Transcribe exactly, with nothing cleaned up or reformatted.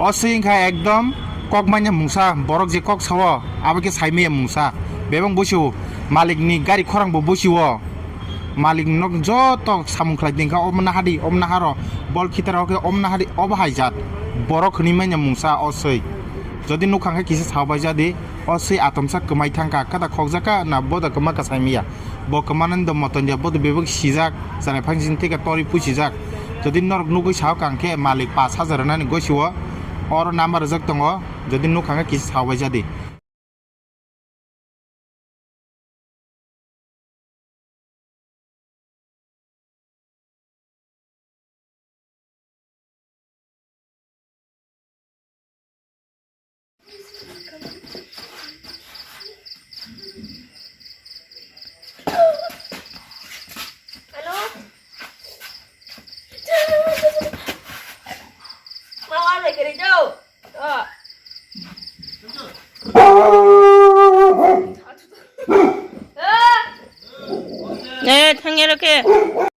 O swi wngkha ekdom kok manya mungsa, borok je kok sao, abo khe sai maya mungsa. Bebak bosio, malik ni gari khorang bo bosio. Malik nok joto samung khlai tongkha, omo nahadi, omo naharo, bol khitarok khe omo nahadi, obo hai jat. Borok hwnwi manya mungsa o swi. Jodi nukha khe kisa sao bai jadi, o swi atomsa kwmai thangkha, kada khokjakha na boda kwma ka sai maya. Bo kwmanani do moton ya, bodo bebak sijak, chwrai phang sini teka tori pusijak. Jodi norok nugwi sao kang khe malik pash hajar rwnani gosio, oro number rijak tongo, jodi nukha khe kisa sao bai jadi. Eh, thangya rokhe.